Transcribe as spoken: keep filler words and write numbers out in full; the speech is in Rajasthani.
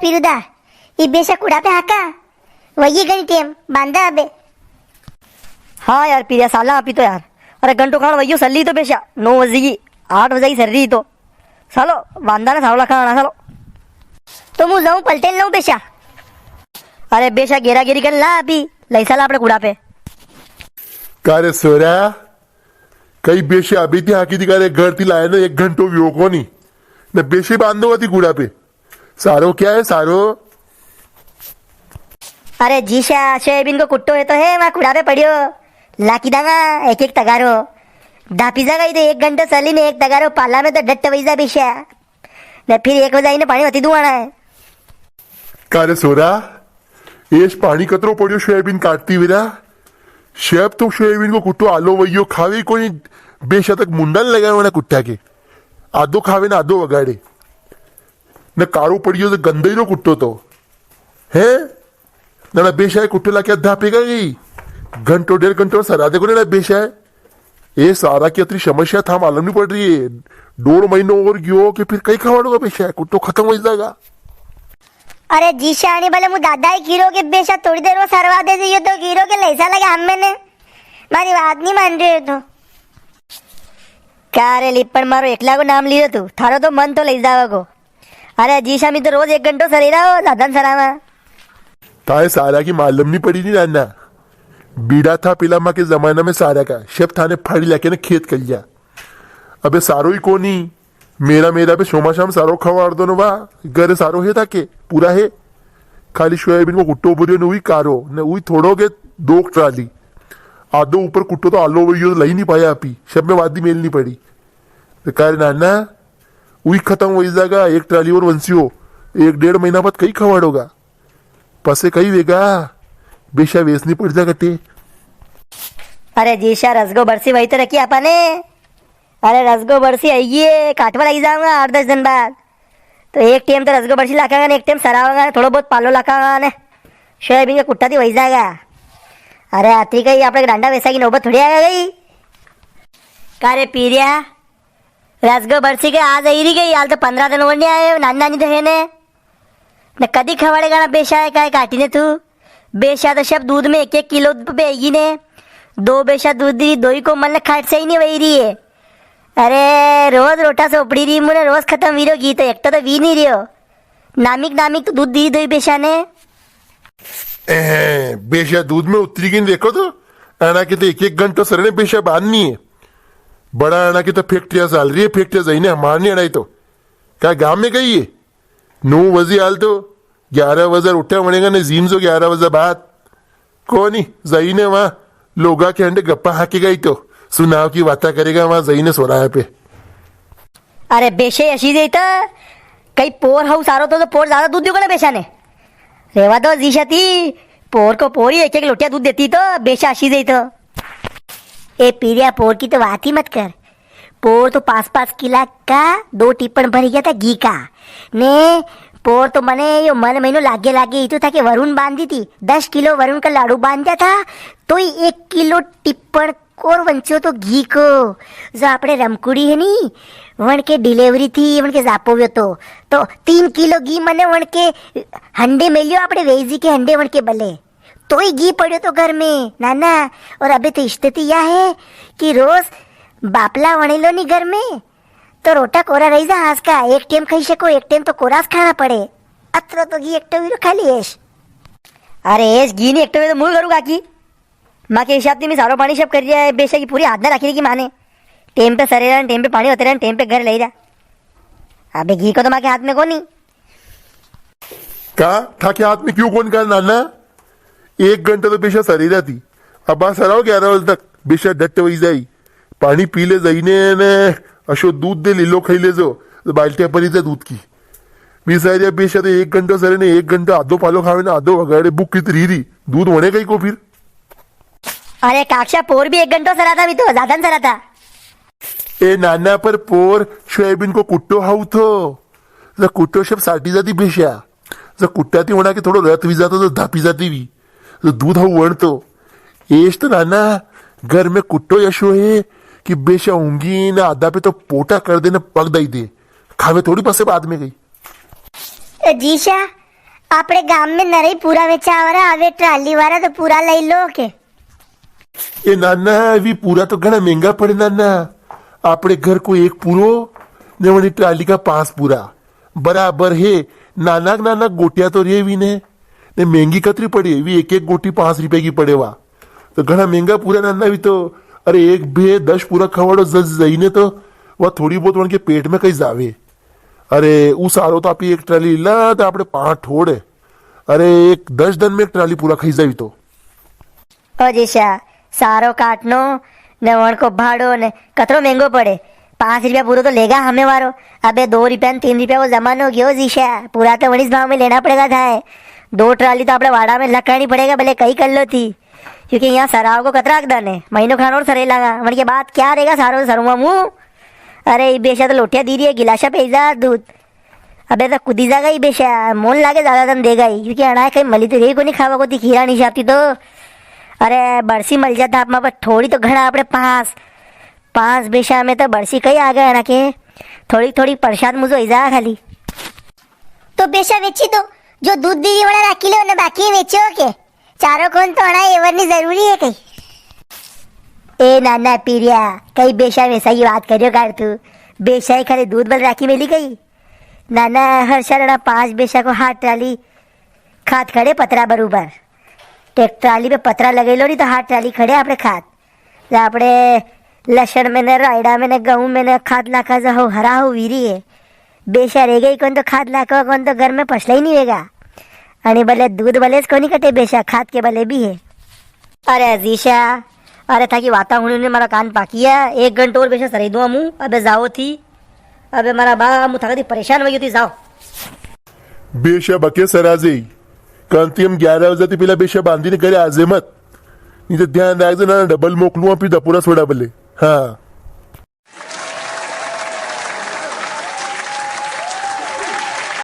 पीरूदा, ई बेशा कुड़ा पे हाका, वही घणी टेम, बांधा अबे। हाँ यार, पीरिया साला आपी तो यार। अरे घंटो खाण वही सली तो बेशा, नौ बजे की, आठ बजे की सर रही तो। सालो, बांधा ने सालो लखा आना सालो। तो मु जाऊं पलटेल लाऊं बेशा। अरे बेशा गेरा गेरी कर ला आपी, लई साला आपणे कुड़ा पे। का रे सोरा, कई बेशा अभी थी हाकी थी का रे, घर थी लाए ना एक घंटो व्यो कोनी। ने बेशे बांधो थी कुड़ा पे। सारो क्या है सारो? अरे जीशा, सोयाबीन को कुट्टो है तो है, वहाँ कुड़ा पे पड़ियो। लाकी दांगा एक एक तगारो। धापी जागा ही तो एक घंटो सली ने एक तगारो पाला में तो डट वही जा बेशा। ने फिर एक बजे आईने पाणी वती दुआना है। का रे सोरा, एस पाणी कतरो पड़ियो सोयाबीन काटती वेरा? शेप तो सोयाबीन को कुट्टो आलो वयो खावे कोनी, बेशा तक मुंडा न लगावे ना कुट्टा के। आधो खावे ना आधो वगाड़े। न कारो पड़ियो तो गंदई रो कुट्टो तो। हैं? ना, ना, बेशा है कुट्टो लाके अद्धा पेगा गई। घंटो डेढ़ घंटो सरा दे को ना बेशा है। ए सारा की अतरी समस्या था मालूम नहीं पड़ रही है। डेढ़ महीनो और गयो कि फिर कई खवाड़ोगा बेशा है, कुट्टो खत्म हो जाएगा। अरे जी शानी भले मु दादा ही कीरो के बेशा थोड़ी देर वो सरवा दे, ये तो कीरो के लैसा लगे हम मैंने। मारी बात नहीं मान रहे हो तो। का रे लिपण मारो एकला को नाम लियो तू, थारो तो मन तो लई जावा को। अरे जी शामी तो रोज एक घंटो सरी रहा हो, ज्यादा न सरावा। थाए सारा की मालूम नहीं पड़ी नी नाना। बीड़ा था पेला माँ के जमाना में सारा का, शब थाने फाड़ी लाके ने खेत कर लिया। अबे सारो ही कोनी, मेरा, मेरा पे शोमा शाम सारो खवाड़ दो न वा, घर सारो है थाके, पूरा है। खाली सोयाबीन को कुट्टो भरियो न उई कारो, न उई थोड़ो के दो ट्राली। आधो ऊपर कुट्टो तो आलो वही लई नहीं पाया आपी, शब में वादी मेल नहीं पड़ी। तो का रे नाना, उई खत्म वही जागा, एक ट्राली और वंसियो, एक डेढ़ महीना बाद कई खवाड़ोगा। पसे कई वेगा, बेशा वेसनी पड़ जा कटे। अरे जीशा, रसगो बरसी वही तो रखी आपा ने। अरे रसगो बरसी आई है, काटवा लगी जाऊंगा आठ दस दिन बाद। तो एक टाइम तो रसगो बरसी लाखांगा ने, एक टाइम सरावांगा ने, थोड़ो बहुत पालो लाखांगा ने। सोयाबीन का कुट्टा थी वही जाएगा। अरे अतरी कई आपणे डांडा वैसा की नौबत थोड़ी आएगा गई। का रे पीरिया, रसगो बरसी के आज आई रही गई, हाल तो पन्द्रह दिन और नहीं आए, नानी नानी तो है ने। न कदी खवाड़ेगा ना बेशा है काय काटी ने तू। बेशा तो शब दूध में एक एक किलो द-, पेगी ने। दो बेशा दूध दी, दो ही को मन खाट से ही नहीं वही रही है। अरे, रोज रोटा सोपड़ी रही मुने, रोज खत्म वीरो घी तो एकटो तो वी नहीं रियो। नामिक नामिक तो दूध दी दो ही बेशा ने। एहे, बेशा दूध में उतरी गई देखो तो। आना के तो एक एक घंटो सरने बेशा बांधनी है। बड़ा आना के तो फैक्ट्रिया चाल रही है, फैक्ट्रिया जाइने हमार नहीं अड़ाई तो। क्या गांव में गई है? नौ बजे हाल तो ग्यारह बजे रोटियां बनेगा ने जीम जो ग्यारह बजे बाद। कोनी, जाइने वहां लोगा के अंडे गप्पा हाकेगा ही तो, सुनाव की बातें करेगा वहां जाइने सोराया पे। अरे बेशे अशी दे तो, कई पोर हाउ सारो तो, तो पोर ज्यादा दूध दियो ना बेशा ने। रेवा दो जीशा थी, पोर को पोर ही एक एक लोटिया दूध देती तो, बेशा अशी दे तो। ए पीरिया, पोर की तो बात ही मत कर। पोर तो पाँच पाँच किला का दो टिप्पण भरी गया था घी का। ने पोर तो मने यो मन महीनो लागे लागे इतो था कि वरुण बांधी थी, दस किलो वरुण का लाडू बांध दिया था, तो ही एक किलो टिप्पण कोर वंचो तो घी को। जो आपणे रमकुड़ी है नी, वण के डिलीवरी थी, वण के जापो व्यो तो, तो तीन किलो घी मने वण के हंडे मेल्यो, आपणे वेजी के हंडे वण के बले। तोई घी पड़्यो तो घर में, नाना। और अबे तो स्थिति या है कि रोज बापला वणेलो नी घर में, तो रोटा कोरा रही जा हाथ का, एक टेम खाई सको, एक टेम तो कोरास खाना पड़े। अतरो तो घी एकटो वीरो खाली एश। अरे एश घी नी एकटो वीरो तो मूल करूँ काकी। माँ के हिसाब से मैं सारो पानी सब कर रिया है, बेशक की पूरी हाथ ना रखी रही माने। टेम पे सरेरा, टेम पे पानी होते रहा, टेम पे घर ले रहा। अबे घी को तो माँ के हाथ में कोनी। का? थाके हाथ में क्यों कोनी का नाना? एक घंटा तो बेशा सरी रहती। अब बात सराओ ग्यारह बजे तक, बेशा डट वही जाई। पानी पी ले जाइने ने अशो दूध दे लीलो खाई ले जो, तो बाल्टिया भरी जा दूध की। बिसारिया बेशा तो एक घंटा सरे ने एक घंटा आधो पालो खावे ने आधो वगाड़े, भूख कित री री। दूध वणे कई को फिर? अरे काक्षा पोर भी एक घंटा सरा था, भी तो ज्यादा नी सरा था। ए नाना पर पोर सोयाबीन को कुट्टो हाउ थो। जो कुट्टो सब साटी जाती बेशा। जो कुट्टा थी वणा के थोड़ो रत भी जातो तो धापी जाती भी। जो दूध हाउ वण तो। एश तो नाना घर में कुट्टो यशो है कि बेशा ऊंगी ना आधा पे तो पोटा कर दे ना पग दई दे। खावे थोड़ी पसे बाद में गई। ए जीशा, आपणे गाम में नरई पूरा वेचा वारा आवे, ट्राली वारा तो पूरा लई लो के। ए नाना, वी पूरा तो घणा महंगा पड़े नाना। आपणे घर को एक पूरो ने वणी ट्राली का पांच पूरा बराबर है। नाना नाना गोटिया तो रे वी ने, ने महंगी कतरी पड़े, वी एक एक गोटी पांच रुपया की पड़े वा। तो घणा महंगा पूरा नाना वी तो। अरे एक भे दस पूरा खवाड़ो जज जाई ने तो वा थोड़ी बहुत वणके पेट में कई जावे। अरे ऊ सारो तो आपी एक ट्राली ला तो आपणे पांच ठोड़ है। अरे एक दस दन में एक ट्राली पूरा खाई जावी तो। ओ जीशा, सारो काटनो ने वणको भाड़ो ने कतरो महंगो पड़े। पांच रुपया पूरो तो लेगा हमें वारो। अबे दो रुपया ने तीन रुपया वो जमानो गयो जीशा, पूरा तो वणीज भाव में लेना पड़ेगा था। दो ट्राली तो आपणे वाड़ा में लकानी पड़ेगा, भले कई कर लो थी। क्योंकि यहाँ सराव को कतरा दन है, महीनो खान और सरे लागा, वणके बाद क्या रेगा, सारो सरुआ मुंह। अरे ई बेशा तो लोटिया दी री है, गिलासा पे जा दूध। अबे तो कुदी जागा ई बेशा, मोन लागे ज्यादा दन देगा ई, क्योंकि अणा कई मली तो रे कोनी खावा को थी खीरा नी छापती तो। अरे बरसी मल जाता आप पर थोड़ी तो घणा आपणे पास, पास बेशा में तो बरसी कई आ गया अणा के, थोड़ी थोड़ी प्रसाद मुझे ही जा खाली। तो बेशा वेची दो, जो दूध दीदी वाला राखी ले, उन्हें बाकी वेचो के? चारो कोन तो अणा एवर नी जरूरी है कई। ए नाना पीरिया, कई बेशा वेसा की बात करियो कर तू? बेशा ही खाली दूध बल राखी मेली कई? नाना, हर साल अणा पांच बेशा को हाथ ट्राली खाद खड़े पतरा बरूबर। एक ट्राली पे पतरा लगे लो नी तो हाथ ट्राली खड़े आपणे खाद। जा आपणे लसण में ने, रायड़ा में ने, गहूं में ने खाद नाखा जा हो हरा हो वीरी है। बेशा रे गई कोन तो खाद नाखो कोन तो घर में फसला ही नी वेगा। अने भले दूध भले से कोनी कटे बेशा, खाद के भले भी है। अरे जीशा, अरे थाकी वाता हुणी ने मारा कान पाकी है। एक घंटो और बेशा सराई दूं मु, अबे जाओ थी। अबे मारा बा, मु थाका थी परेशान वई गयो थी, जाओ। बेशा बके सराजे, कम से कम ग्यारह बजे थी पेला बेशा बांधी ने घरे आजे मत, नी तो ध्यान राखजे ना, डबल मोकलूं आपी दपोरा सोडा बले। हाँ।